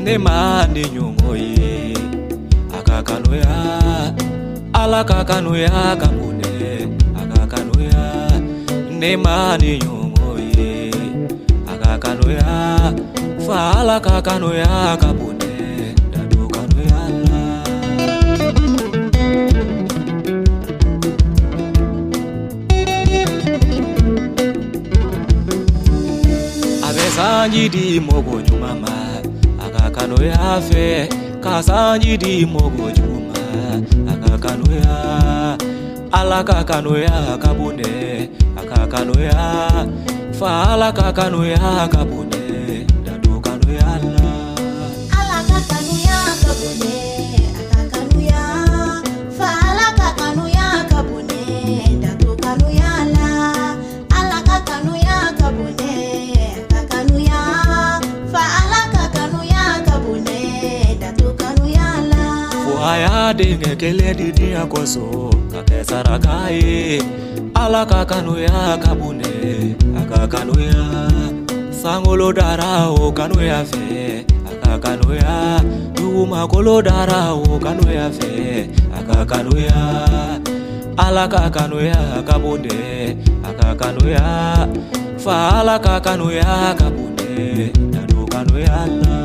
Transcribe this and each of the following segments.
Ne ma ni ɲɔgɔn ye a ka kanuya, Ala ka kanuya ka bon dɛ, a ka kanuya. Ne ma ni ɲɔgɔn ye a ka kanuya, fa Ala ka kanuya ka bon dɛ, dado kanuya la. A bɛ sanji di mɔgɔ ɲuman ma a ka kanuya fɛ, ka sanji di mɔgɔ jugu ma a ka kanuya. Ala ka kanuya ka bon dɛ, a ka kanuya, fa Ala ka kanuya ka bon dɛ, dado kanuya la. Ala ka kanuya ka bon dɛ, a ka kanuya, fa Ala ka kanuya ka bon dɛ, dado kanuya la. Ala ka kanuya ka bon dɛ, a ka kanuya, fa Ala ka kanuya ka bon dɛ, dado kanuya la. Fo a y'a denkɛ kelen di diɲɛ kosɔn ka kɛ saraka ye. Ala ka kanuya ka bon dɛ, a ka kanuya. Sankolo dara o kanuya fɛ, a ka kanuya. Dugumakolo dara o kanuya fɛ, a ka kanuya. Ala ka kanuya ka bon dɛ, a ka kanuya, fa Ala ka kanuya ka bon dɛ, dado kanuya la.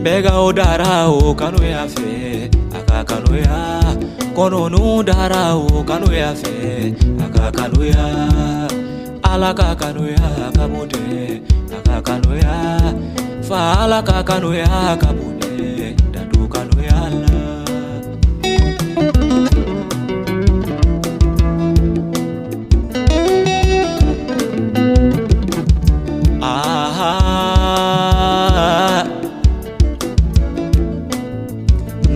Bɛgaw dara o kanuya fɛ, a ka kanuya. Kɔnɔnu dara o kanuya fɛ, a ka kanuya. Ala ka kanuya ka bon dɛ, a ka kanuya, fa Ala ka kanuya ka bon dɛ, dado kanuya la. Ah,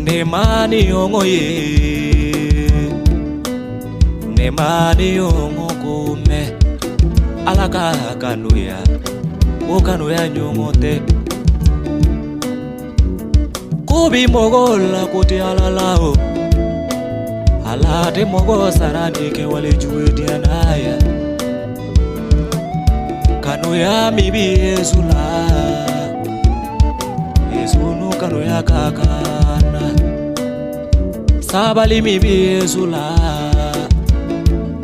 ne ma ni ɲɔgɔn ye, ne ma ni ɲɔgɔn ko mɛn. Ala ka kanuya, o kanuya ɲɔgɔn tɛ. Ko bi mɔgɔw la ko tɛ Ala la o. Ala tɛ mɔgɔ sara ni kɛwale jugu ye diɲɛ na yan. Kanuya min bi Yesu la, Yesu nu kanuya ka kan na. Sabali min bi Yesu la,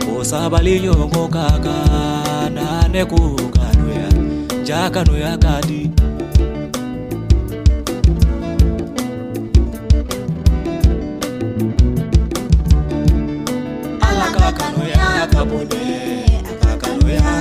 o sabali ɲɔgɔn ka kan na. Ne ko kanuya, ja kanuya ka di. Ala ka kanuya ka bon dɛ, a ka kanuya,